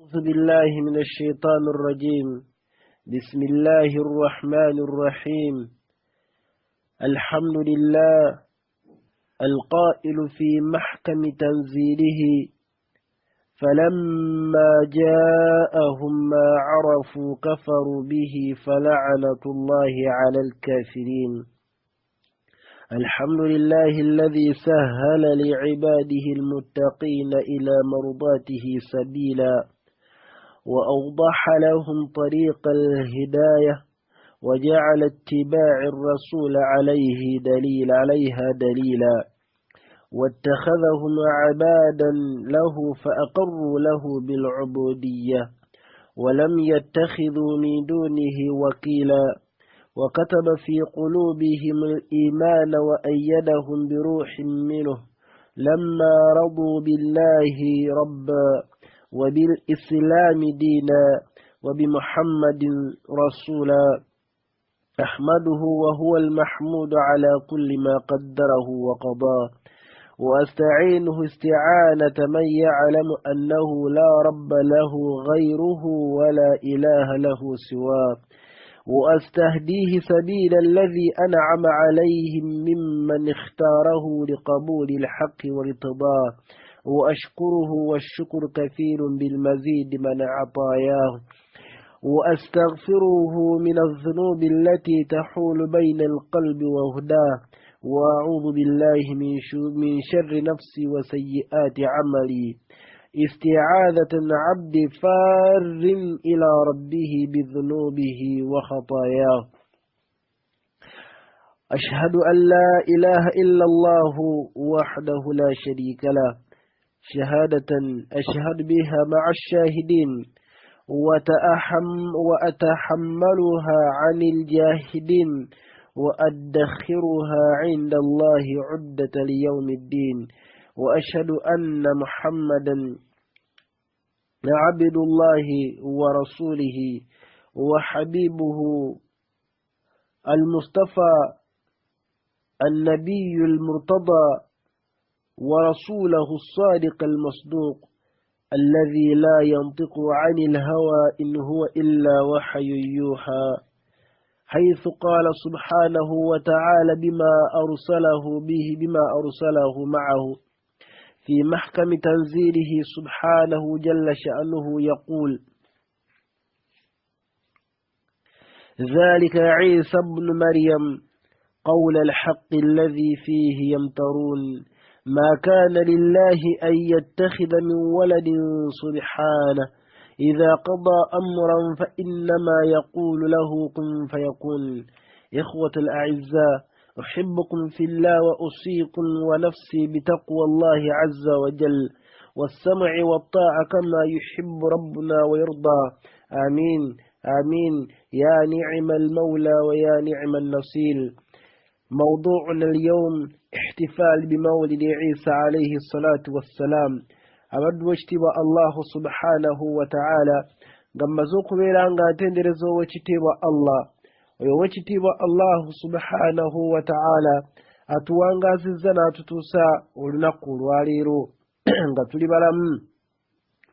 أعوذ بالله من الشيطان الرجيم. بسم الله الرحمن الرحيم. الحمد لله القائل في محكم تنزيله: فلما جاءهم ما عرفوا كفروا به فلعنة الله على الكافرين. الحمد لله الذي سهل لعباده المتقين إلى مرضاته سبيلا، وأوضح لهم طريق الهداية، وجعل اتباع الرسول عليها دليلا، واتخذهم عبادا له فأقروا له بالعبودية، ولم يتخذوا من دونه وكيلا، وكتب في قلوبهم الإيمان وأيدهم بروح منه لما رضوا بالله ربا وبالإسلام دينا وبمحمد رسولا. أحمده وهو المحمود على كل ما قدره وقضاه، وأستعينه استعانة من يعلم أنه لا رب له غيره ولا إله له سواه، وأستهديه سبيل الذي أنعم عليهم ممن اختاره لقبول الحق والارتضاه، وأشكره والشكر كثير بالمزيد من عطاياه، وأستغفره من الذنوب التي تحول بين القلب وهداه، وأعوذ بالله من شر نفسي وسيئات عملي. استعاذة عبد فار إلى ربه بذنوبه وخطاياه. أشهد أن لا إله إلا الله وحده لا شريك له، شهادة أشهد بها مع الشاهدين، وأتحملها عن الجاهدين، وأدخرها عند الله عدة ليوم الدين. وأشهد أن محمدا عبد الله ورسوله وحبيبه المصطفى النبي المرتضى ورسوله الصادق المصدوق الذي لا ينطق عن الهوى إن هو إلا وحي يوحى، حيث قال سبحانه وتعالى بما أرسله معه في محكم تنزيله سبحانه جل شأنه يقول: ذلك عيسى ابن مريم قول الحق الذي فيه يمترون، ما كان لله أن يتخذ من ولد سبحانه، إذا قضى أمرا فإنما يقول له كن فيكون. إخوة الأعزاء، أحبكم في الله وأوصيكم ونفسي بتقوى الله عز وجل والسمع والطاعة كما يحب ربنا ويرضى. آمين آمين، يا نعم المولى ويا نعم النصير. موضوعنا اليوم احتفال بمولد عيسى عليه الصلاة والسلام. Abaddu w'ekitiibwa Allahu subhanahu wa ta'ala, nga mmaze okubeera nga ntendereza ow'ekitiibwa Allah, oyo ow'ekitiibwa Allahu subhanahu wa ta'ala atuwangaazizza n'atutuusa olunaku olwaleero nga tuli balamu,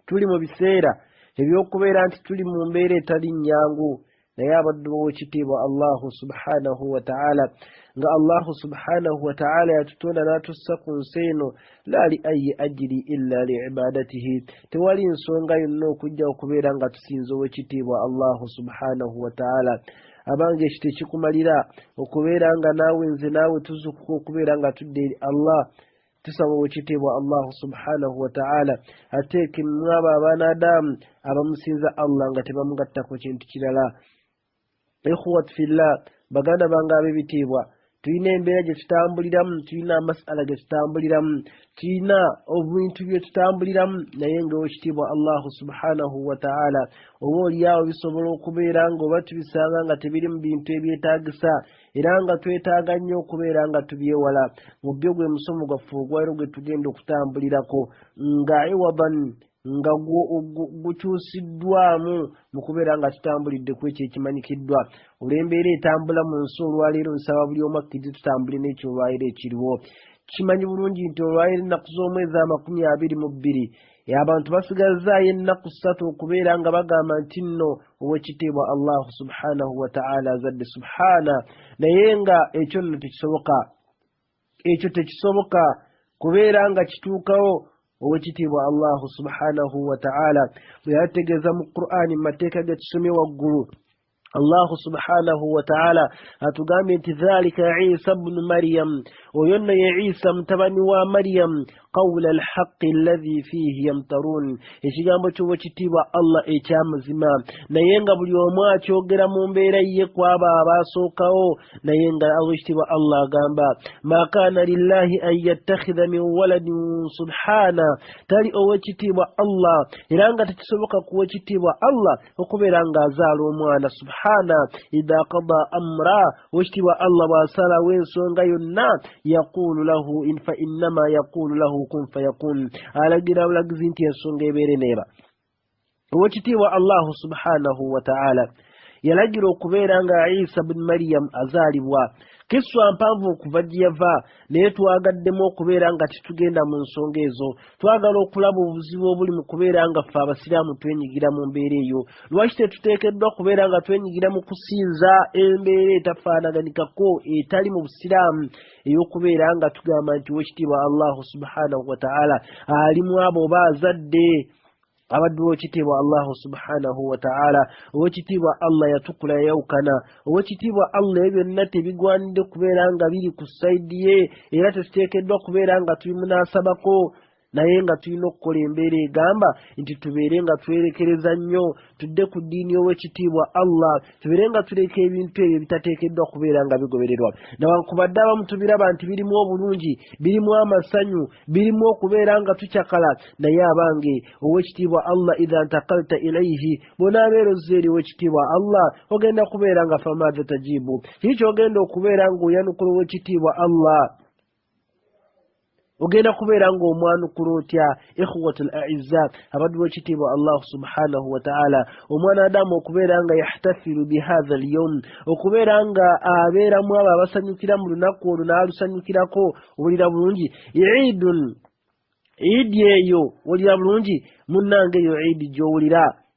tuli mu biseera eby'okubeera nti tuli mu mbeera etali nnyangu, naye abaddu b'owekitiibwa Allahu subhanahu wa ta'ala, nga Allahu subhanahu wa ta'ala yatutonda n'atussa ku nsi eno, la li ayi ajiri illa li ibadatihi, tewali nsonga yonna okujja okubeera nga tusinza owekitiibwa Allahu subhanahu wa ta'ala. Abange, ekyo tekikumalira okubeera nga naawe nze naawe tuzukuka okubeera nga tudde eri Allah. Tusaba owekitiibwa Allahu subhanahu wa ta'ala ateeke mwabo abaana Adamu abamusinza Allah nga tebamugattako kintu kirala. Ikhwat fillah, baganda bange ab'ebitiibwa, tulina embeera gye tutambuliramu, tulina amasala ge tutambuliramu, tulina ebintu bye tutambuliramu, naye nga owekitiibwa Allahu subhanahu wa ta'ala oba oliawo bisobola okubeera nga oba tubisanga nga tebiri mu bintu ebyetaagisa, era nga twetaaga nnyo okubeera nga tubyewala. Mu byo gwe musomo gwaffe ogwaliro gwe tugenda okutambulirako nga iwadan, nga gukyusiddwamu mu kubeera nga tutambulidde ku ekyo ekimanyikiddwa olw'embeera etambula mu nsi olwaleero. Nsaba buli omu akkirize tutambule n'ekyo olwaleero ekiriwo. Tukimanyi bulungi nti olwaleero ennaku z'omwezi 22, abantu basigazaayo ennaku 3 okubeera nga bagamba nti nno owekitiibwa Allahu subhanahu wataala azadde subhana. Naye nga ekyo nno tekisoboka, ekyo tekisoboka kubeera nga kituukawo. Owekitiibwa Allahu subhanahu wataala bwe yategeeza mu Qur'ani, mu mateeka ge tusomye waggulu, Allahu subhanahu wataala atugambye nti dhalika Isa bnu Maryam, oyo nno ye Isa mutabani wa Maryam, qawula alhaqi alladhi fiihi yamtarun, ekigambo ky'owekitiibwa Allah ekyamazima. Naye nga buli omu akyogera mu mbeera ye kwabo abaasookawo, naye nga owekitiibwa Allah agamba ma kaana lillahi an yattakhidha min waladin subhana, tali owekitiibwa Allah, era nga tekisoboka kuwa ekitiibwa Allah okubeera ng'azaala omwana subhana. Idha qada amra, owekitiibwa Allah bw'asalawo ensonga yonna, yaqulu lahu fa innama yaqulu lahu kun fayakun, alagira bulagizi nti ensonga ebeere neeba. Owekitiibwa Allahu subhanahu wataala yalagira okubeera nga Isa buni Mariyamu azaalibwa. Kiswa mpanvu okuva gye yava, naye twagaddemu okubeera nga tetugenda mu nsonga ezo. Twagala okulaba obuzibu obuli mu kubeera nga ffe abasiraamu twenyigira mu mbeera eyo. Lwaki tetuteekeddwa kubeera nga twenyigira mu kusinza embeera etafaanaganikako etali mu busiraamu, ey'okubeera nga tugamba nti owekitiibwa Allahu subhanahu wataala alimu abo oba azadde? Abaddu b'owekitiibwa Allahu subhanahu wataala, owekitiibwa Allah yatukula, yayawukana. Owekitiibwa Allah ebyo byonna tebigwanidde kubeera nga biri ku sayidi ye, era tetuteekeddwa kubeera nga tubimunaasabako. Naye nga tulina okukola embeera egamba nti tubeere nga twerekereza nnyo, tudde ku ddiini y'owekitiibwa Allah, tubeere nga tuleka ebintu ebyo ebitateekeddwa kubeera nga bigobererwa, newankubadde abamu tubiraba nti birimu obulungi, birimu amasanyu, birimu okubeera nga tucakala. Naye abange, owekitiibwa Allah idha ntakalta ilaihi, bw'onaabeera ozza eri owekitiibwa Allah, ogenda kubeera nga famaadha tajibu, kiki kyogenda okubeera ng'oyanukula owekitiibwa Allah? Ogenda kubeera ng'omwanukula otya? Ikhwatu l aizza, abaddu b'ekitiibwa Allahu subhanahu wataala, omwana Adamu okubeera nga yahtafiru bihatha lyaum, okubeera nga abeeramu abo abasanyukira mu lunaku olwo n'alusanyukirako, owulira bulungi, idun, idi eyo, owulira bulungi munnange, eyo idi gy'owulira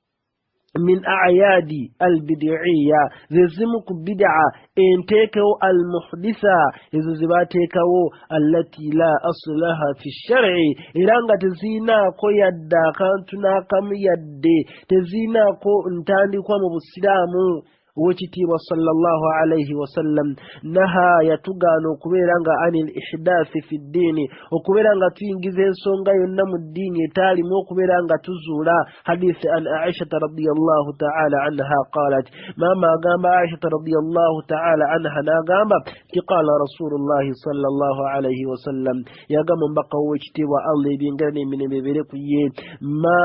min ayadi albidiiya, ze zimu ku bidaa enteekewo, almuhdisa, ezo ze bateekawo, allati la aslaha fi shari, era nga teziinaako yadde akantu n'akamu, yadde teziinaako ntandikwa mu busiraamu. Owekitiibwa sallallahu alaihi wasallam naha, yatugaana okubeera nga ani l ihdathi fi ddiini, okubeera nga tuyingiza ensonga yonna mu ddiini etaalimu okubeera nga tuzuula. Hadithi an Aishata radiallahu taala anha qalat, maama agamba Aishata radiallahu taala anha n'agamba nti qala rasulullahi sallallahu alaihi wasallam, yagamba omubaka w'ekitiibwa Allah ebyengera n'emirembe ebeere ku ye, ma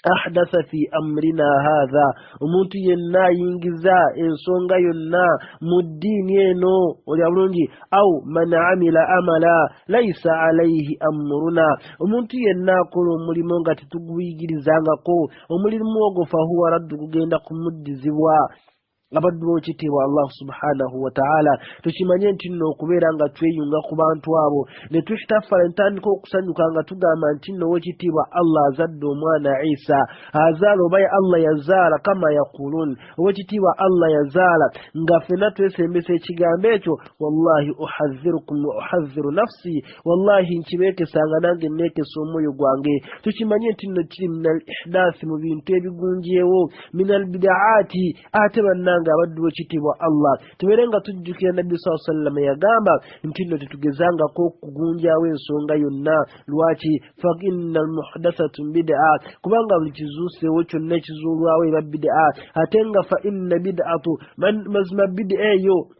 ahdatha fi amrina hatha, omuntu yenna ayingiza ensonga yonna mu ddiini eno, olya bulungi, au man amila amala laisa alaihi amruna, omuntu yenna akola omulimu nga tetuguyigirizangako omulimu ogwo, fahuwa raddu, gugenda kumuddizibwa. Abaddu b'ekitiibwa Allahu subhanahu wataala, tukimanye nti nno okubeera nga tweyunga ku bantu abo ne tuhitafala, ntandika okusanyuka nga tugamba nti nno owekitiibwa Allah azadde omwana Isa, azaala oba Allah yazaala, kama yaqulun, owekitiibwa Allah yazaala, nga ffenna twesembesa ekigambo ekyo, wallahi uhadhirukum wa uhadhiru nafsi, wallahi nkibeekesanga nange neekesa omwoyo gwange. Tukimanye nti nno kiri min al ihdathi, mu bintu ebigunjeewo, min al bidaati. Ate bannange abaddu b'ekitiibwa Allah, tubeere nga tujjukira Nabbi saa sallama yagamba nti nno tetugezangako okugunjawo ensonga yonna. Lwaki? Fa inna almuhdathatu bidaa, kubanga buli kizuuseewo kyonna ekizuulwawo eba bidaa. Ate nga fa inna bidaatu, mazima bidaa eyo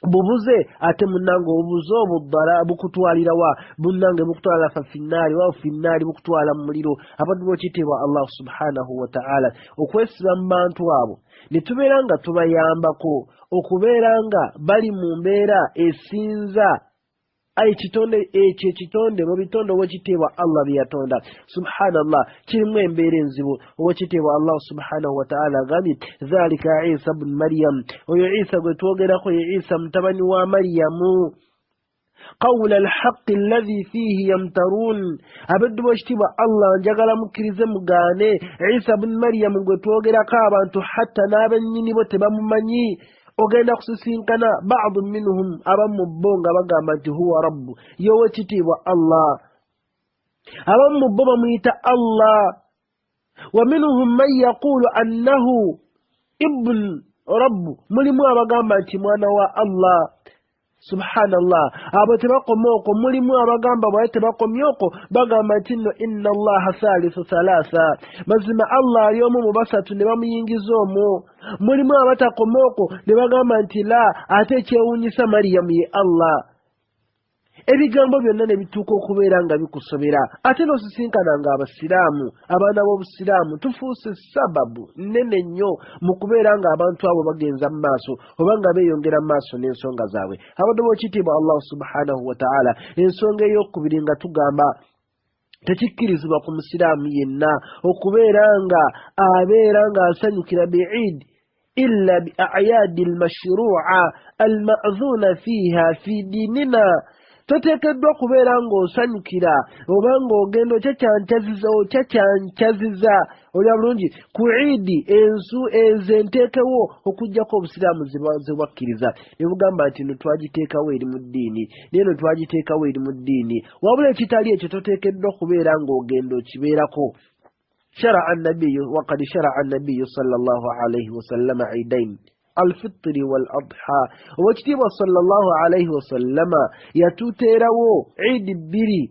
bubuze. Ate munnange obubuze obwo ddala bukutwalirawa? Munnange bukutwala fa finnaari wa finnaari, bukutwala mu muliro. Abaddu b'ekitiibwa Allah subhanahu wataala, okwesiba mu bantu abo ne tubeera nga tubayambako okubeera nga bali mu mbeera esinza ekitonde ekyo, ekitonde mu bitonde owekitiibwa Allah bye yatonda, subhanallah, kirimu embeera enzibu. Owekitiibwa Allah subhanahu wataala agambye dhalika Isa bnu Maryam, oyo Isa gwe twogerako ye Isa mutabani wa Mariyamu. Qawula alhaqi alladhi fiihi yamtaruun. Abaddu b'ekitiibwa Allah, njagala mukkirize mugaane, Isa bun Mariyamu gwe twogerako abantu hatta n'abennyini bo tebamumanyi. Ogenda kusisinkana badu minhum, abamu mu bo nga bagamba nti huwa rabbu, y'owekitiibwa Allah. Abamu mu bo bamuyita Allah. Wa minhum man yaqulu annahu ibn rabbu, mulimu abagamba nti mwana wa Allah. Subhanallah, abo tebakoma okwo, mulimu abagamba bwaye tebakomye okwo, bagamba nti nno inna allaha thalithu thalatha, mazima Allah ali omu mu basatu, ne bamuyingiza omwo. Mulimu abatakoma okwo ne bagamba nti la, ate ekyewuunyisa Mariyamu ye Allah. Ebigambo byonna ne bituuka okubeera nga bikusobera, ate n'osisinkana nga abasiraamu, abaana b'obusiraamu, tufuuse sababu nnene nnyo mu kubeera nga abantu abo bagenza mu maaso oba nga beeyongera mu maaso n'ensonga zaabwe. Abadde b'ekitiibwa Allah subhanahu wataala, ensonga ey'okubiri nga tugamba tekikkirizibwa ku musiraamu yenna okubeera nga abeera ng'asanyukira biidi illa bi ayadi almashrua almadhuna fiiha fi dinina. Toteekeddwa kubeera ng'osanyukira oba ng'ogenda okyakyankyaziza olya bulungi ku idi ensu ezo enteekewo okugjako obusiraamu zebwakkiriza ne bugamba nti no twagiteekawo eri mu ddiini, naye no twagiteekawo eri mu ddiini. Wabula ekitali ekyo toteekeddwa kubeera ng'ogenda okibeerako. Sharaa nabiyu wakad sharaa nabiyu sallallahu alaihi wasallama idain alfitiri wal adha. Owekitiibwa sallallahu alaihi wasallama yatuteerawo idi bbiri,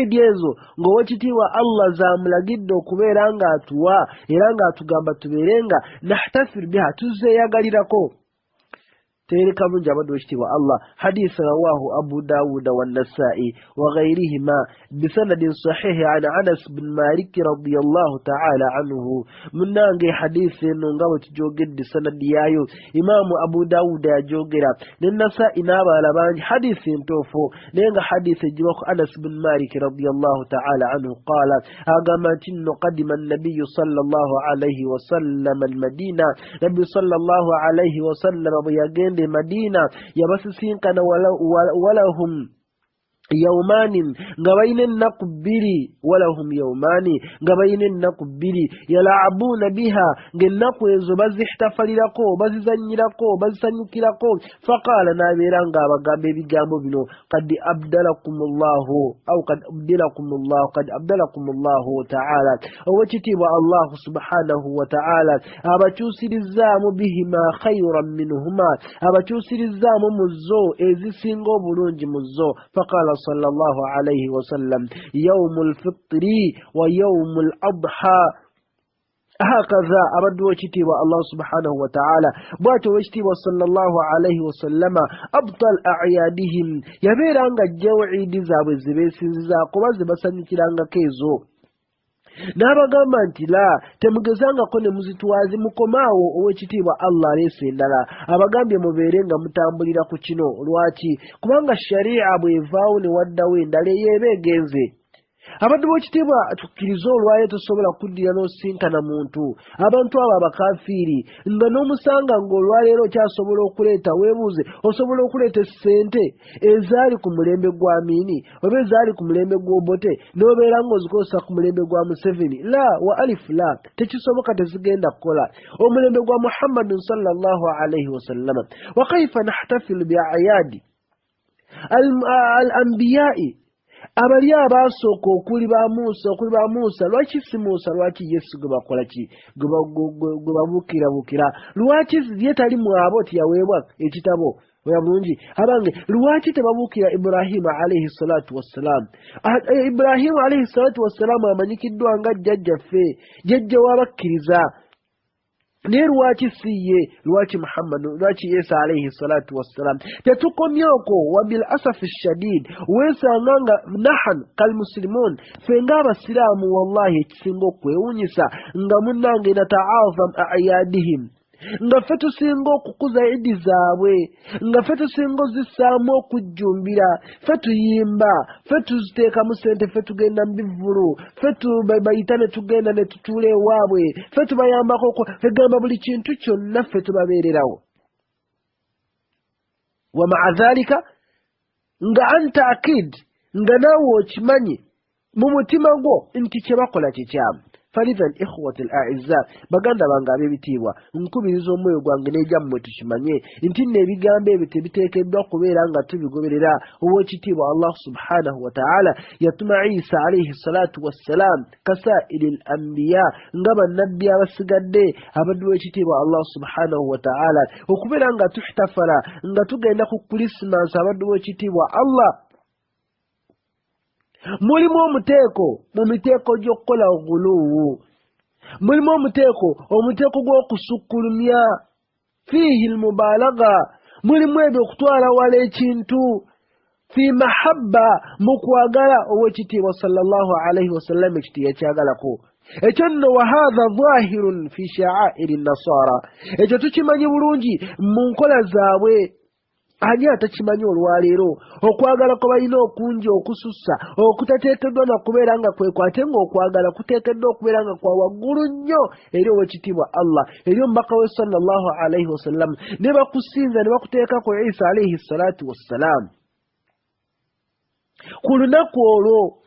idi ezo ng'owekitiibwa Allah zamulagidde okubeera ng'atuwa era ng'atugamba tubeere nga nahtafir biha, tuzeeyagalirako. Teereka bulungi abadde wekitiibwa Allah. Hadisi rawahu Abu Dawuda wannasai wa ghairihima bisanadin sahihi an Anas bin Maliki radiallahu taala anhu. Munnange, hadisi eno nga bwe tujogedde sanadi yaayo, Imaamu Abu Dawuda yajogera ne Nasai n'abalala bangi, hadisi ntuufu, naye nga hadisi ejibwa ku Anas bin Maliki radiallahu taala anhu, qaala, agamba nti nno kadima nabiyu sallallahu alaihi wasallama almadina, Nabbi sallallahu alaihi wasallama bwe yagenda e Madiina yabasisinkana walahum yaumaani, nga balina ennaku bbiri, walahum yaumaani, nga balina ennaku bbiri, yalabuuna biha, ng'ennaku ezo bazihitafalirako, bazizannyirako, bazisanyukirako. Faqaala, n'abeera ng'abagamba ebigambo bino, kad abdalakum llahu au kad abdalakum llahu, kad abdalakum llahu taala, owekitiibwa Allahu subhanahu wataala abakyusirizaamu, bihima khairan minhuma, abakyusirizzaamu mu zo ezisinga obulungi mu zo. Faqala sallallahu alaihi wasallam, yaumu lfitiri wa yaumu l adha. Hakaza abadde wekitiibwa Allah subhanahu wataala bwatyo owekitiibwa sallallahu alaihi wasallama abtal ayadihim, yabeera nga ajjawo iidi zaabwe zebeesinzizaako oba ze basanyukirangako ezo, n'abagamba nti la, temugezangako ne muzitwazi, mukomaawo, owekitiibwa Allah aleese endala, abagambye mubeere nga mutambulira ku kino. Lwaki? Kubanga sharia bw'evaawo ne waddawo endala eyo eba egenze. Abadde b'ekitiibwa, tukkirize olwayo tosobola kuddira n'osinkana muntu, abantu abo abakafiiri, nga n'omusanga ng'olwaleero okyasobola okuleeta, weebuuze, osobola okuleeta essente ezaali ku mulembe gwa Amiini oba ezaali ku mulembe gw'Obote n'obeera ng'ozikozesa ku mulembe gwa Museveni? La wa alifu la, tekisoboka, tezigenda kukola omulembe gwa Muhammadun sallallahu alaihi wasallama. Wa kaifa nahtafilu bi ayadi al ambiyai, abali abaasooka okuli ba Musa, okuli ba Musa. Lwaki si Musa? Lwaki Yesu gwe bakola ki, gwe babuukirabuukira, lwaki ye tali mu abo tiyaweebwa ekitabo? Oya bulungi abange, lwaki tebabuukira Ibrahimu alaihi salatu wassalam? Ibrahimu alaihi salatu wassalamu amanyikiddwa nga jjajjaffe, jjajja w'abakkiriza, naye lwaki si ye? Lwaki Muhammadu? Lwaki Yesu alaihi salatu wassalam? Tetukomye okwo, wa bil asafi shadid, weesanga nga nahanu kalmusilimun, ffe ng'abasiraamu, wallahi ekisinga okwewunyisa nga munnange nataazam ayadihim, nga ffe tusinga okukuza idi zaabwe, nga ffe tusinga ozissaamu okujjumbira, ffe tuyimba, ffe tuziteekamu ssente, ffe tugenda mu bivvulu, ffe bayita ne tugenda ne tutuula ewaabwe, ffe tubayambako, egamba buli kintu kyonna ffe tubabeererawo. Wa maa dhalika Nga anta akid, nga naawe okimanyi mu mutima gwo nti kye bakola kikyamu. Falithan ikhwati al aizza, baganda bange ab'ebitiibwa, nkubiriza omwoyo gwange n'egyammwe tukimanye nti nno ebigambo ebyo tebiteekeddwa kubeera nga tubigoberera. Ow'ekitiibwa Allah subhanahu wataala yatuma Isa alaihi salatu wassalam kasairi l ambiya, nga bannabbi abasigadde abaddu w'ekitiibwa Allah subhanahu wataala, okubeera nga tuhtafala, nga tugenda ku Krisimansi. Abaddu w'ekitiibwa Allah, mulimu omuteeko mu miteeko gy'okukola guluwu, mulimu omuteeko, omuteeko gw'okusukkulumya, fiihi lmubalaga, mulimu ebyo okutwala wala ekintu, fi mahabba, mu kwagala ow'ekitiibwa sallallahu alaihi wasallam, ekyo teyakyagalako ekyo nno. Wa hatha dhahirun fi sha'airi nasara, ekyo tukimanyi bulungi mu nkola zaabwe. Ani atakimanyi olwaleero okwagala kwe balina okungi okusussa okutateekeddwa nakubeera nga kwekwo, ate ng'okwagala kuteekeddwa okubeera nga kwa waggulu nnyo eri ow'ekitiibwa Allah, eri omubaka we sallallahu alaihi wasallam, ne bakusinza ne bakuteeka ku Isa alaihi salatu wassalaamu ku lunaku olwo,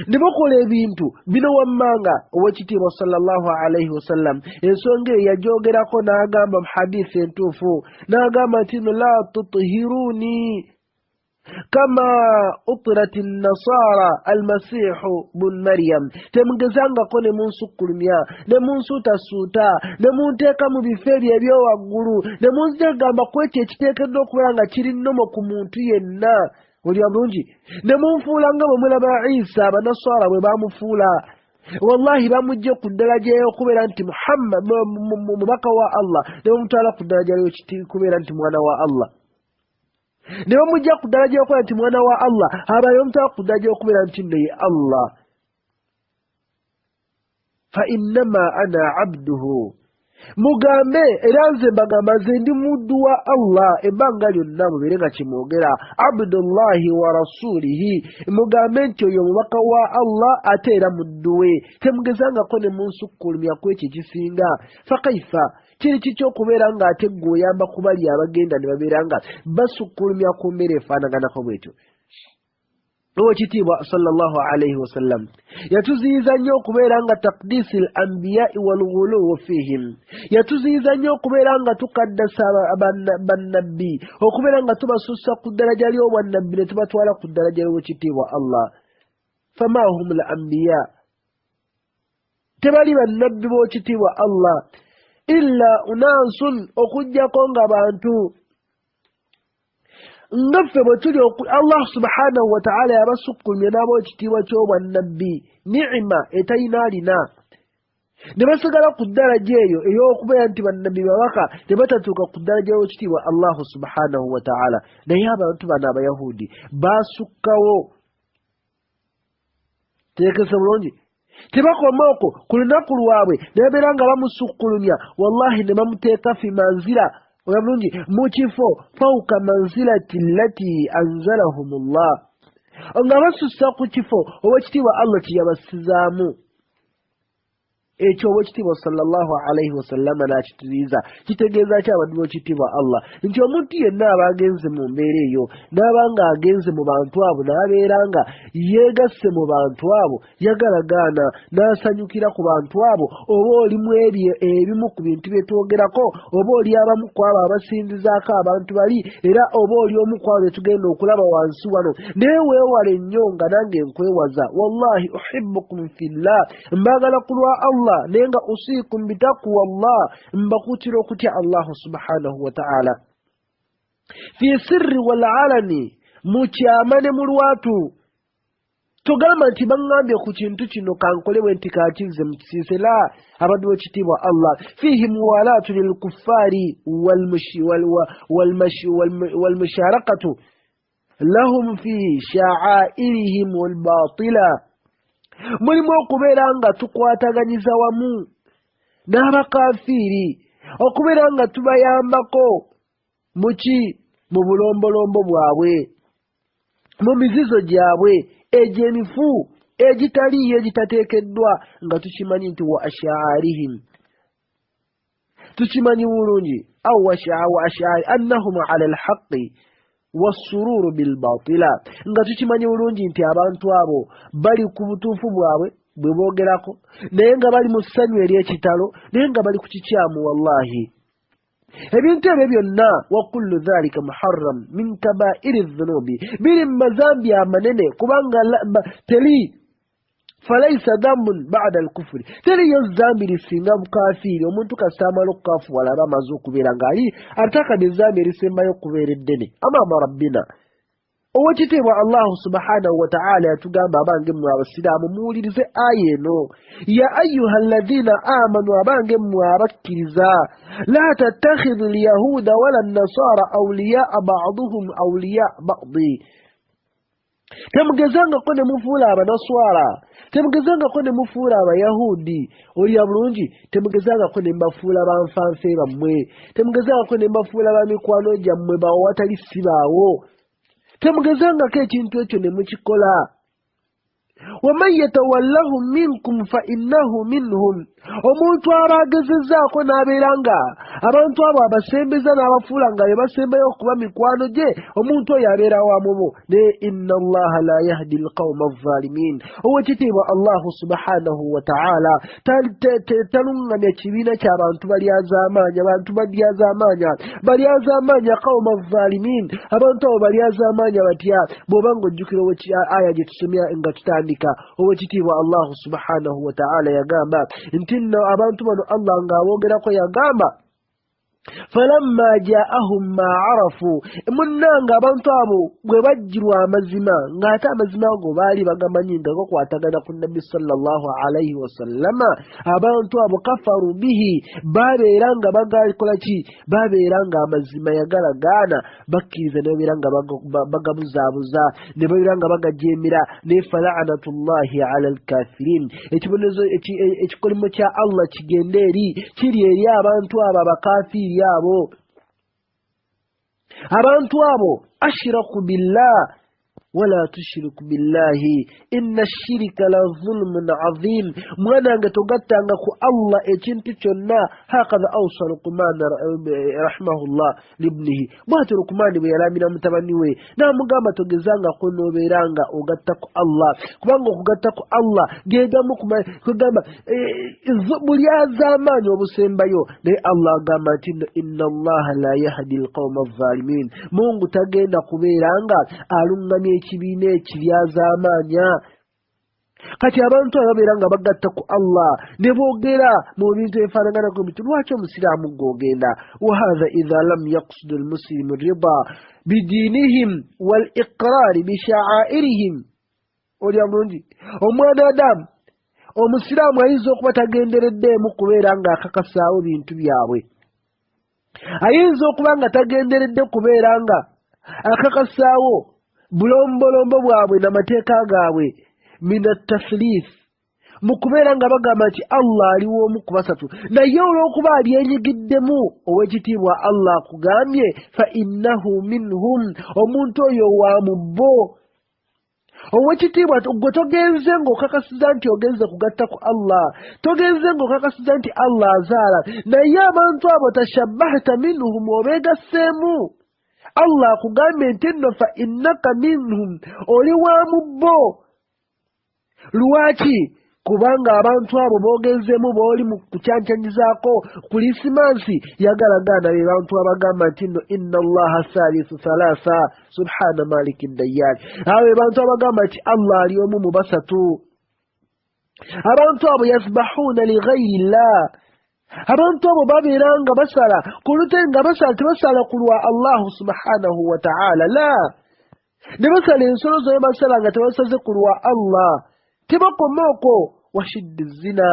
ne bakola ebintu bino wammanga. Owekitiibwa sallallahu alaihi wasallam ensonga eyo yagyogerako n'agamba mu hadisi entuufu, n'agamba nti no la tuthiruni kama utirat nasara almasihu bun Maryam, temugezangako ne munsukkulumya ne munsuutasuuta ne munteeka mu bifo ebyo ebyowaggulu ne munzigamba ku ekyo ekiteekeddwa okubeera nga kiri nnomo ku muntu yenna. Olya bulungi, ne munfuula nga bwe mulaba Isa abanaswara bwe bamufuula. Wallahi bamugje ku ddalaja y'okubeera nti Muhammad mubaka wa Allah, ne bamutwala ku ddalaja y'okubeera nti mwana wa Allah, ne bamugja ku ddalaja y'okubeera nti mwana wa Allah, abalala bamutwala ku ddalaja y'okubeera nti nno ye Allah. Fa innama ana abduhu, mugambe era nze mbagamba nze ndi muddu wa Allah. Ebbanga lyonna mubeere nga kimwogera abdullahi wa rasulihi, mugambe nti oyo omubaka wa Allah ate era muddu we. Temugezangako ne munsukkulumya ku ekyo ekisinga. Fakaifa, kiri kiki okubeera nga ate ggwe oyamba ku bali abagenda ne babeera nga basukkulumya ku mbeera efaanaganako bwetyo? Owekitiibwa sallallahu alaihi wasallam yatuziyiza nnyo okubeera nga takdisi l ambiyai walghuluwu fihim, yatuziyiza nnyo okubeera nga tukaddasa bannabbi, okubeera nga tubasussa ku ddaraja ly'obwannabbi ne tubatwala ku ddaraja ly'owekitiibwa Allah. Fama hum l ambiya, tebali bannabbi b'okitiibwa Allah, illa unansun, okugjako nga bantu nga ffe bwe tuli. Allah subhanahu wataala yabasukkulumya n'aba ekitiibwa ky'obwannabbi, ni'ima etalina alina, ne basigala ku ddaraja eyo ey'okubeera nti bannabbi babaka, ne batatuuka ku ddaraja y'ekitiibwa Allahu subhanahu wataala. Naye abantu bano abayahudi baasukkawo. Teekese bulungi, tebakoma okwo, ku lunaku lwabwe ne babeera nga bamusukkulumya, wallahi ne bamuteeka fi manzila, oya bulungi, mu kifo fauka manzilati llati anzalahum llah, nga basussa ku kifo owekitiibwa Allah kye yabassizaamu. Ekyo owekitiibwa sallallahu alaihi wasallama n'akituziiza. Kitegeeza ki, abaddu b'ekitiibwa Allah? Nti omuntu yenna aba agenze mu mbeera eyo, n'aba nga agenze mu bantu abo, n'abeera nga yeegasse mu bantu abo, yagalagaana n'asanyukira ku bantu abo, oba olimu ebyo ebimu ku bintu bye twogerako, oba oli abamu ku abo abasinzizaako abantu bali, era oba oli omu ku abo be tugenda okulaba wansi wano, naye weewale nnyo nga nange nkwewaza. Wallahi uhibbukum fillah, mbaagala ku lwa Allah, naye nga usiikum bitakuwa llah, mbakuutira okutya Allahu subhanahu wataala fi sirri walalani, mu kyama ne mu lwatu. Togamba nti baŋŋambye ku kintu kino kankole bwe nti kakizze mu kisiise. La, abaddu b'ekitiibwa Allah, fiihi muwalaatu lilkuffaari walmusharakatu lahum fi sha'airihim walbatila, mulimu okubeera nga tukwataganyiza wamu n'abakafiiri, okubeera nga tubayambako muki, mu bulombolombo bwabwe, mu mizizo gyabwe egyo emifu egitaliiyo egitateekeddwa, nga tukimanyi nti wa ashaarihim, tukimanyi bulungi, au wa ashaari annahum ala alhaqi. Wassururu bilbatila, nga tukimanyi bulungi nti abantu abo bali ku butuufu bwabwe bwe boogerako, naye nga bali mu ssanyu ery'ekitalo, naye nga bali ku kikyamu. Wallahi ebintu ebyo byonna, wa kullu dhalika muharram min kabairi dhunubi, biri mu mazambi amanene, kubanga teri falaisa dhambun bada alkufuri, teriyo zambi lisinga bukafiiri. Omuntu kasita amala okukafuwala aba amaze okubeera ng'ali atakaba ezambi erisembayo okubeera eddene amaama rabbina. Owekitiibwa Allahu subhanahu wataala yatugamba, abange mmwe abasiraamu, muwulirize aya eno: ya ayuha alladhina amanu, abange mmwe abakkiriza, la tattakhidhu lyahuda wala nasara auliyaa baduhum auliya badi, temugezangako ne mufuula abanaswara, temugezangako ne mufuula abayahudi, olya bulungi, temugezangako ne mbafuula banfanfe bammwe, temugezangako ne mbafuula bamikwano gyammwe bawo watali sibaawo, temugezangako ekintu ekyo ne mukikola. Waman yatawallahum minkum fa innahu minhum, omuntu aba agezezaako n'abeera nga abantu abo abasembeza n'abafuula nga be basembayo okuba mikwano gye, omuntu oyo abeera wamubo. Naye inna allaha la yahdi alqauma alzalimin, owekitiibwa Allahu subhanahu wataala taluŋŋamya kibiina ky'abantu balyazaamaanya, abantu balyazaamaanya, balyazaamaanya, qauma alzalimin. Abantu abo balyazaamaanya batya? Bw'oba ng'ojjukira aya gye tusomya nga tutandika, owekitiibwa Allahu subhanahu wataala yagamba nti nno abantu bano Allah ng'aboogerako yagamba falamma jaahum ma arafu, munnanga abantu abo bwe bajjirwa amazima, ng'ate amazima ago baali bagamanyi nga gakwatagana ku nabbi sallallahu alaihi wasallama, abantu abo kafaru bihi, babeera nga bagakola ki? Babeera nga amazima yagalagaana bakkiriza, ne babeera nga bagabuzaabuza, ne babeera nga bagajemera. Naye falanatullahi ala alkafirin, ekibonerezo, ekikolimo kya Allah kigende eri kiri eri abantu abo abakafiiri abo, abantu abo ashiraku billah. Wala tushiriku billahi inna shirika la zulmun azim, mwana wange togattanga ku Allah ekintu kyonna. Hakadha ausa Luqman rahimahullah libnihi, bwatyo Lukumani bwe yalamira mutabani we n'amugamba togezangako n'obeera nga ogatta ku Allah, kubanga okugatta ku Allah gegamu kugamba buli azaamaanyi obusembayo. Naye Allah agamba nti nno inna allaha la yahdi alqauma alzalimin, Mungu tagenda kubeera nga aluŋŋamya ekibiina ekiryazaamaanya. Kati abantu abo babeera nga bagatta ku Allah ne boogera mu bintu ebifaanaganako biti, lwaki omusiraamu gw'ogenda? Wahatha idha lam yaqsudu almuslimu rida bidiinihim wal iqraari bishaairihim. Olya bulungi, omwana Adamu omusiraamu ayinza okuba tagendereddeemu kubeera ng'akakasaawo bintu byabwe, ayinza okuba nga tagenderedde kubeera nga akakasaawo bulombolombo bwabwe n'amateeka gaabwe, min atathlith, mu kubeera nga bagamba nti Allah aliwo omu ku basatu, naye olw'okuba alyenyigiddemu, ow'ekitiibwa Allah akugambye fa innahu minhum, omuntu oyo wa mu bo. Owekitiibwa, gwe togenze ng'okakasiza nti ogenze kugatta ku Allah, togenze ng'okakasiza nti Allah azaala, naye abantu abo tashabbahta minhum, obeegasseemu. Allah akugambye nti nno fa innaka minhum, oli wa mu bo. Lwaki? Kubanga abantu abo boogenzeemu, booli mu kukyankyanyizaako kulisimansi, yagalagaana be bantu abagamba nti nno inna allaha thalithu thalatha, subhana maliki dayyan. Abo be bantu abagamba nti Allah ali omu mu basatu. Abantu abo yasbahuuna lighairi llah, abantu abo babeera nga basala ku lute nga basala, tebasala ku lwa Allahu subhanahu wataala, la, ne basala ensolo zonna basala nga tebasaze ku lwa Allah. Tebakoma okwo, washiddi zina,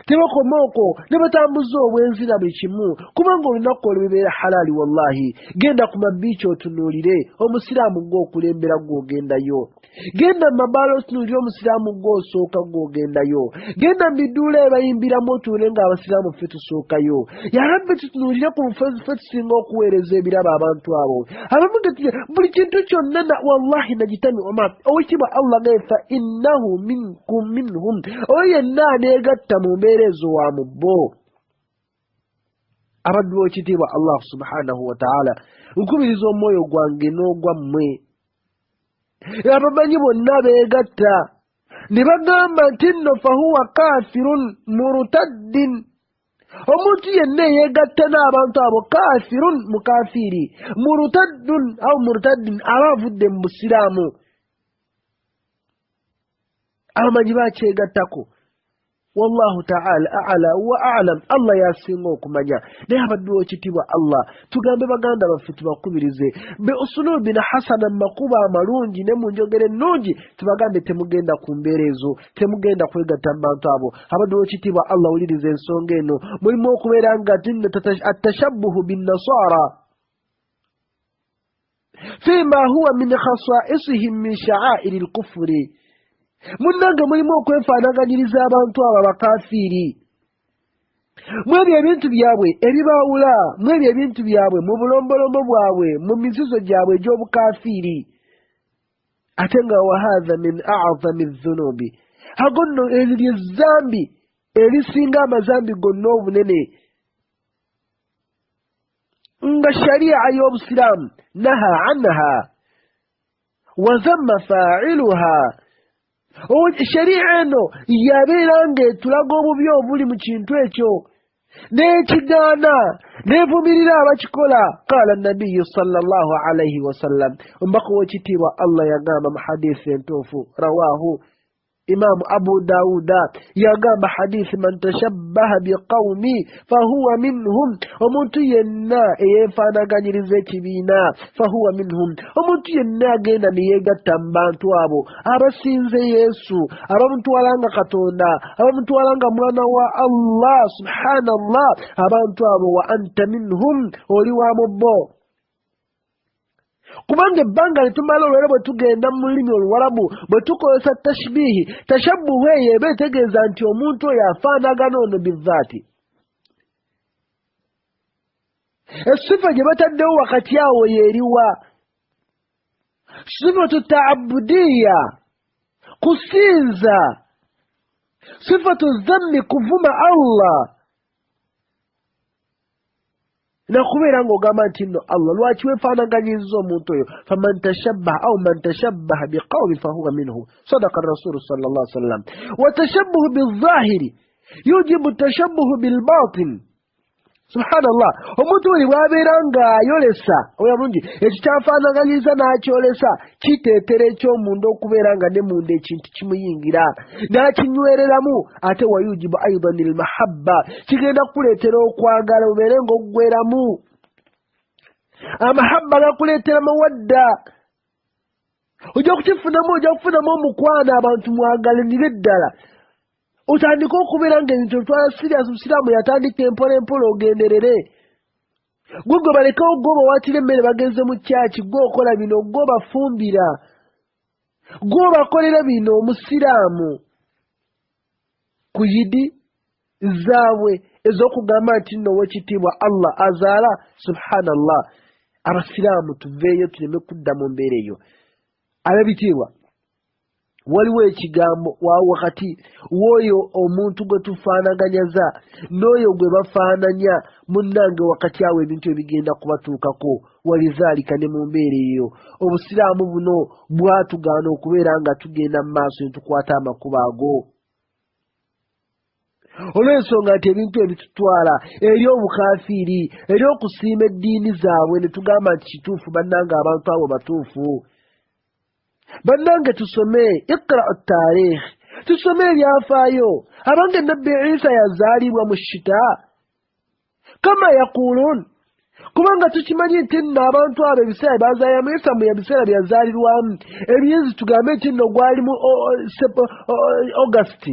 tebakoma okwo, ne batambuza obwenzi na buli kimu, kubanga olunaku olwo bibeera halaali. Wallahi genda ku mabiiki otunuulire omusiraamu gw'okulembera gw'ogendayo, genda mu mabaala otunuulire omusiraamu gw'osooka gw'ogendayo, genda mu biduula ebayimbiramu otuule nga abasiraamu ffe tusookayo. Ya Rabbi, tutunuulire ku nfe ffe tusinga okuweereza ebirabo abantu abo abamu, buli kintu kyonna na wallahi nagitami oma. Owekitiibwa Allah gaye fa innahu minkum minhum, oyo yenna aneegatta mu mbeera ezo wa mu bo. Abaddu b'ekitiibwa Allah subhanahu wataala, nkubiriza omwoyo gwange n'ogwammwe. Abamanyi bonna beegatta ne bagamba nti nno fahuwa kafirun murutaddin, omuntu yenna eyeegatta n'abantu abo kafirun, mukafiiri, murutaddun au murutaddin, aba avudde mu busiraamu. Abamanyi bakyegattako. Wallahu taala ala wa alam, Allah yasinga okumanya. Naye abaddu wekitiibwa Allah, tugambe baganda baffe, tubakubirize be usulubina hasana, mu makubo amalungi ne mu njogera ennungi, tubagambe temugenda ku mbeera ezo, temugenda kwegatta mu bantu abo. Abaddu wekitiibwa Allah, wuliriza ensonga eno. Mulimu okubeera nga atashabbuhu binnasara fima huwa min khasaisihim min sha'airi lkufuri. Munnange, mulimu okwefaanaganyiriza abantu abo abakafiiri mu ebyo ebintu byabwe ebibaawula, mu ebyo ebintu byabwe, mu bulombolombo bwabwe, mu mizizo gyabwe egy'obukafiiri. Ate nga wahatha min azami dhunubi, ago nno eryo lyezambi erisinga amazambi gonna obunene, nga shari'a y'obusiraamu naha anha wazamma fa'iluha. Shari'a eno yabeera ng'etulaga obubi obuli mu kintu ekyo n'ekigaana n'evumirira abakikola. Qala nabiyu sallallahu alaihi wasallam, omubaka w'ekitiibwa Allah yagamba mu hadisi entuufu, rawahu Imamu Abu Dawuda, yagamba hadisi, man tashabbaha biqaumi fahuwa minhum, omuntu yenna eyeefaanaganyiriza ekibiina fahuwa minhum, omuntu yenna agenda neyeegatta mu bantu abo abasinze Yesu, abamutwala nga Katonda, abamutwala nga mwana wa Allah, subhanallah, abantu abo wa anta minhum, oli wa mu bo. Kubanga ebbanga lyetumala olwera bwe tugenda mu lulimi oluwarabu, bwe tukozesa tashbihi, tashabbuhu eyo eba etegeeza nti omuntu oyo afaanagana ono bivaati. Esifa gye bataddewo wakati awo yeeriwa? Sifatu taabudiya, kusinza, sifatu zammi, kuvuma Allah, nakubeera ng'ogamba nti nno Allah lwaki weefaanaganyiza omuntu oyo? Faman tashabbaha au man tashabbaha biqaumin fahuwa minhu, sadaka rasulu sal llah sallam. Watashabbuhu bizahiri yujibu tashabbuhu bilbatin. Subhanallah, omuntu buli bw'abeera ng'ayolesa oya bulungi ekyo kyafaanaganyiza n'akyolesa, kiteetera ekyomunda okubeera nga ne munda ekintu kimuyingira n'akinywereramu. Ate wayujibu aidan almahabba, kigenda kukuleetera okwagala, obeere ng'oggweramu amahabba, gakuleetera mawadda, ojja kukifunamu, ojja kufunamu omukwano, abantu mwagalanire ddala, otandike okubeera nga ebintu otwala serious. Musiraamu yatandika empola empola, ogenderere gwe gwe balekawo, gwe obawaatira emmere bagenze mu kyaki, gwe okola bino, gwe obafumbira, gwe obakolera bino. Omusiraamu ku yidi zaabwe ez'okugamba nti nno owekitiibwa Allah azaala, subhanallah. Abasiraamu tuveeyo tuleme kudda mu mbeera eyo. Ab'ebitiibwa, waliwo ekigambo wakati w'oyo omuntu gwe tufaanaganyaza n'oyo gwe bafaananya. Munnange, wakati awo ebintu ebigenda kubatuukako. Walizaalika ne mu mbeera eyo, obusiraamu buno bwatugaana okubeera nga tugenda mu maaso ne tukwata amakubo ago, olw'ensonga nti ebintu ebitutwala eri obukafiiri, eri okusiima eddiini zaabwe ne tugamba nti kituufu. Bannange, abantu abo batuufu. Bannange, tusome, iqra'u taarikh, tusome ebyafaayo. Abange, Nabbi Isa yazaalibwa mu shita kama yaquluun? Kubanga tukimanyi nti nno abantu abo ebiseera bazaaliramu Isa mu ebiseera byazaalirwamu ebiyinzi, tugambe nti nno gwali mu August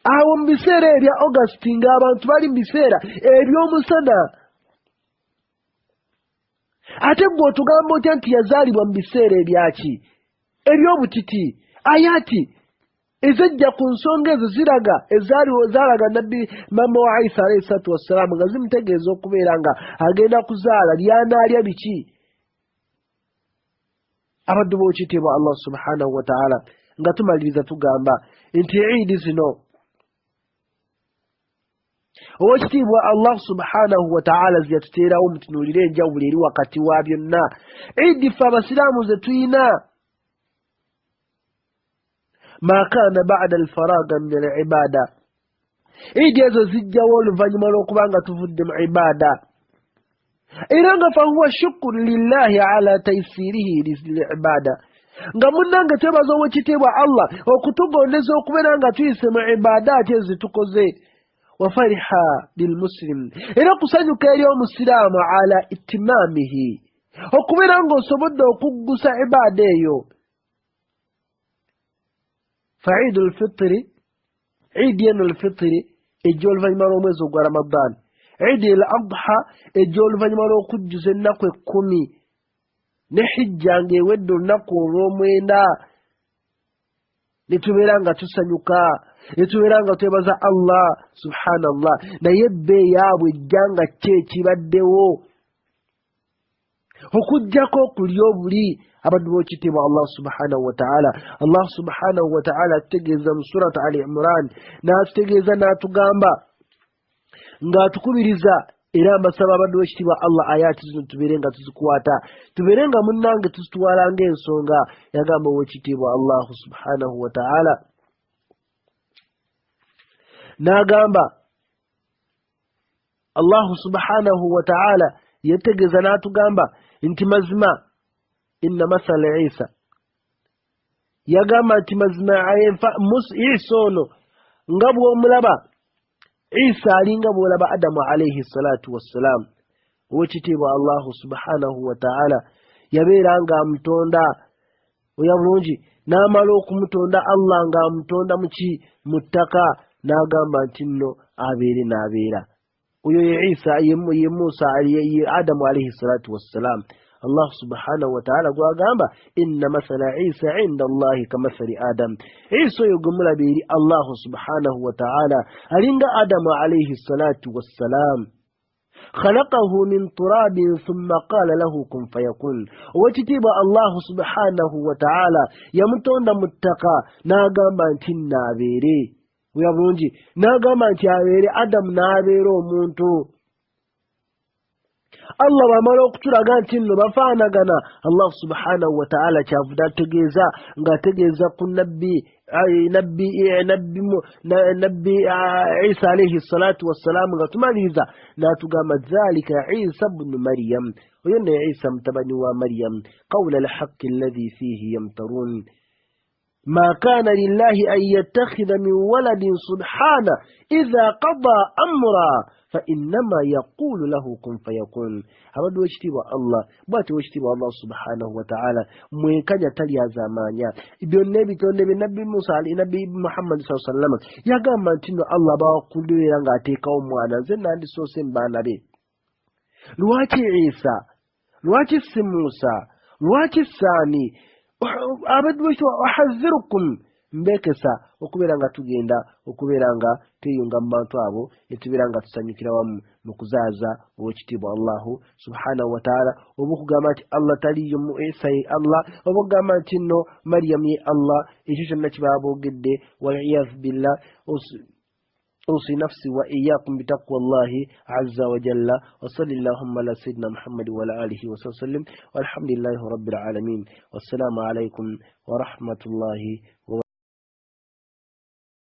awo, mu biseera ebya August ng'abantu bali mu biseera eby'omusana. Ate gwe otugamba otya nti yazaalibwa mu biseera ebyaki, eby'obutiti? Ayati ezajja ku nsonga ezo ziraga ezaaliwo, zaalaga Nabbi mama wa Isa alaihi salatu wassalaamu nga zimutegeeza okubeera nga agenda kuzaala lyanaalya biki. Abaddu b'okitiibwa Allah subhanahu wataala, nga tumaliriza tugamba nti iidi zino Owekitiibwa Allah subhanahu wataala ze yatuteerawo, mutunuulire enjawulo eri wakati wa byonna idi ffe abasiraamu ze tuyina. Ma kana bada alfaraga min alibada, idi ezo zijjawo oluvannyuma lw'okuba nga tuvudde mu ibada, era nga fahuwa shukuru lillahi ala taisirihi lilibada, nga munnange twebaza owekitiibwa Allah okutugondeza okubeera nga tuyise mu ibadaati ezo zetukoze. Wa fariha lilmuslim, era kusanyuka eri omusiraamu ala itimamihi, okubeera ng'osobodde okuggusa ibaada eyo. Fa idu lfitiri, idi eno lfitiri ejja oluvannyuma lw'omwezi ogwa Ramadan, idi el adha ejja oluvannyuma lw'okujjuza ennaku 10, ne hijja ng'ewedde olunaku olw'omwenda, ne tubeera nga tusanyuka, ne tubeera nga twebaza Allah subhanallah. Naye ebbeeyi yaabwe ejja nga ki ekibaddewo okuggyako okulya obuli abaddu b'ekitiibwa Allah subhanahu wataala. Allah subhanahu wataala atutegeeza mu Surat Ali Imran, n'atutegeeza n'atugamba ng'atukubiriza, era mbasaba abaddu b'ekitiibwa Allah ayaati zino tubeere nga tuzikwata, tubeere nga munnange tuzitwala ng'ensonga. Yagamba ow'ekitiibwa Allahu subhanahu wataala n'agamba, Allahu subhanahu wataala yetegeeza n'atugamba nti mazima inna masala Isa, yagamba nti mazima Isa ono nga bw'omulaba, Isa alinga bw'olaba Adamu alaihi salatu wassalam. Owekitiibwa Allahu subhanahu wataala yabeera ng'amutonda oya bulungi, n'amala okumutonda Allah ng'amutonda muki? Mu ttaka, n'agamba nti nno abeere, n'abeera. Oyo ye Isa, ye Musa, ye Adamu alaihi salatu wassalam. Allah subhanahu wataala gwagamba inna masala Isa inda Allahi kamathali Adam, Isa oyo gwe mulaba eri Allahu subhanahu wataala alinga Adamu alaihi salatu wassalam. Khalaqahu min turabin thumma qala lahu kun fayakun. Owekitiibwa Allahu subhanahu wataala yamutonda mu ttaka, n'agamba nti naabeere oya bulungi, n'agamba nti abeere, Adamu n'abeera omuntu. Allah bw'amala okutulaga nti nno bafaanagana, Allah subhanahu wataala kyavudde atutegeeza ng'ategeeza ku nabbi nabbi nabbi nabbi Isa alaihi salatu wassalaamu, nga tumaliriza n'atugamba dhalika Isa bnu Maryam, oyo nno Isa mutabani wa Maryam, qawla alhaqi alladhi fihi yamtarun, ma kana lillahi an yattakhidha min waladin subhana idha qada amra fa innama yaqulu lahu kun fayakun. Abaddu w'ekitiibwa Allah, bw'ati w'ekitiibwa Allah subhanahu wataala mwenkanya, talyazaamaanya byonna ebitonde bye. Nabbi Musa, nabbi Muhammadi saa sallama yagamba nti nno Allah bawakubeera ng'ateekawo omwana, nze nandisoose mu baana be. Lwaki Isa? Lwaki si Musa? Lwaki saani? Abaddu b'ekitiibwa, ohadhirukum, mbekesa okubeera nga tugenda okubeera nga tweyunga mu bantu abo, ne tubeera nga tusanyukira wamu mu kuzaaza owekitiibwa Allahu subhanahu wataala, oba okugamba nti Allah taliyo mu Isa ye Allah, oba okugamba nti nno Mariyamu ye Allah, ekyo kyonna kibaba boogedde, waliyadhu billah. أوصي نفسي وإياكم بتقوى الله عز وجل، وصلى اللهم على سيدنا محمد وعلى آله وصحبه وسلم، والحمد لله رب العالمين، والسلام عليكم ورحمة الله.